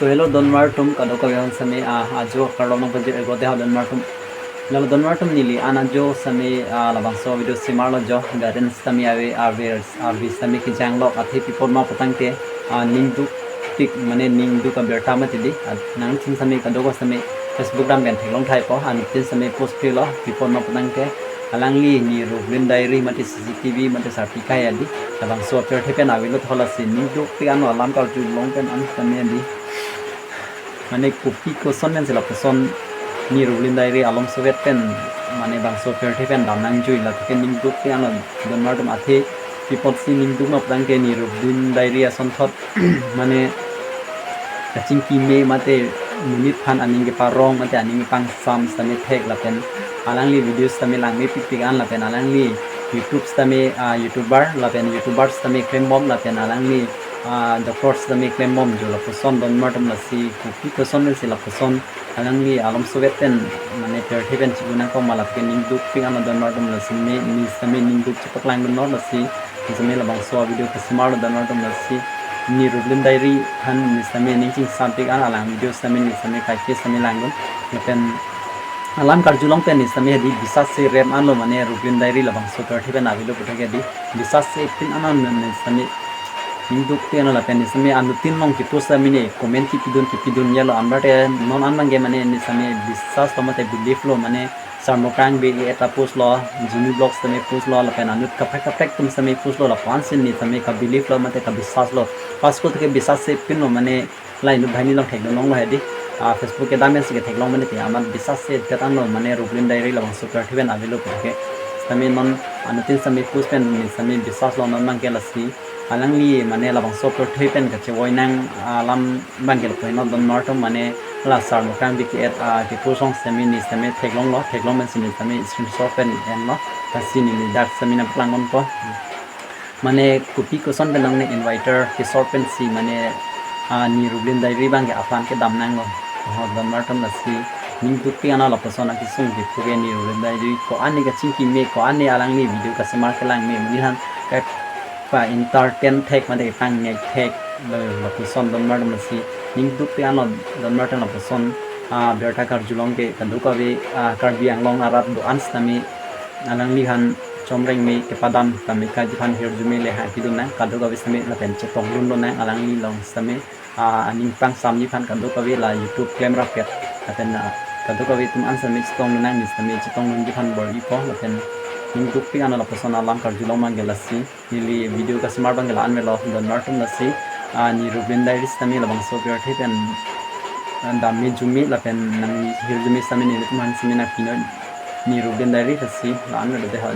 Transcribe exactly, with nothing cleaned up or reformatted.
So hello donmar atum, kadokave aphan sitame, ah, ajo karlong nangpajir egote ha donmar atum. Lalo donmar atum, neli an ajo sitame, ah, labangso video semarlo jo, garden sitame ave, arve, arve sitame kejanglo, athe pi apot ma putangte, ah, ning dukpik, mane ning duk abirta mati di, ah, nangtum sitame kadokave sitame Facebook dam pen theklong thaipo, anuttin sitame post philo, pi apot ma putangte, alangli Ni Rublin Diary mate C C T V mate sarpi kai adi, labangso apirthe pen avelo, halasi ning dukpik ano alam karjulong pen an sitame adi. Mane kopi koson pensi lapuson Ni Rublin Diary along sovet pen, mane bangso apirthe pen dam nangjui, lake ning dukpik ano donmar atum, athe pi apotsi ning duk ma putangte Ni Rublin Diary asonthot mane kachingki me mate monit aphan aning keparong mate aning kepangsam sitame thek lapen alangli video sitame langmepikpik an lapen alangli YouTube sitame, ah, YouTuber lapen YouTuber sitame klembom lapen alangli, ah, doctor sitame klembom jo lapuson donmar atum, lasi kopi koson pensi lapuson alangli along sovet pen mane apirthe pen chibu nangkok ma, lake ning dukpik ano donmar atum, lasi me, neli sitame ning duk chepaklangdunlo, lasi neli sitame labangso video kasemarlo donmar atum, lasi Ni Rublin Diary aphan neli sitame ning chingsampik an alang video sitame neli sitame kaike sitame langdun. Lapen alam karjulong pen neli sitame adi bisas se rem anlo, mane Rublin Diary labangso apirthe pen avelo puthot ke adi bisas se pin ano neli sitame ning dukpik ano lapen neli sitame anuttin along kepost sitame ne comment kepidun kepidun yalo, anbarte non an abangke mane neli sitame bisas lo mate believe lo, mane Sarmo Kangbi eta postlo, Jimmy Vlogs sitame postlo, lapen anut kaprek kaprek atum sitame postlo, lapu-an si neli sitame kabelieve lo mate kabisas lo. Pas ko ke bisas se pinlo, mane la inut banghini along theklonglo hedi. Ah, Facebook kedam pensi ketheklong mane te amat bisas se det anlo, mane Rublin Diary labangso apirthe pen avelo puthot ke. Sitame non anuttin sitame post pen neli sitame bisas lo, non abangke lasi alangli mane labangso apirthe pen kachevoi nang alam abangke lapu-an no donmar atum, mane la Sarmo Kangbi ke-et, ah, kepost along sitame neli sitame theklonglo, theklong pensi neli sitame screenshot pen enlo, lasi neli dak sitame nangpaklang ponpo. Mane kopi koson pen nangne inviter kesor pensi mane, ah, Ni Rublin Diary abangke apran kedam nanglo. Oh, donmar atum, lasi ning dukpik ano lapuson akesung kepu ke Ni Rublin Diary, ko-an ne kachingki me, ko-an ne alangli video kasemar kelang me, monit aphan kapa-entertain thek mate kepangnek thek, lapuson donmar atum, lasi ning dukpik ano donmar atum, lapuson, ah, birta karjulong ke kadokave, ah, Karbi Anglong arat do-an sitame alangli aphan chomreng me kepadam tame kajiphan hirjume le hangpidun nang, kadokave sitame lapen chetongdundun nang alangli along sitame, ah, aning pangsamji aphan kadokave la YouTube klemrap ke, lapen, ah, kadokave atum an sitame chetongdun nang, neli sitame chetongdunji aphan bor-ipo, lapen ning dukpik ano lapuson alam karjulong abangke lasi. Neli video kasemar abangke la-an avelo donmar atum, lasi, ah, Ni Rublin Diary sitame labangso apirthe pen, ah, dam me jume lapen nanghirjume sitame nelitum aphan sitame nangpinon Ni Rublin Diary, lasi la-an avelo de ha.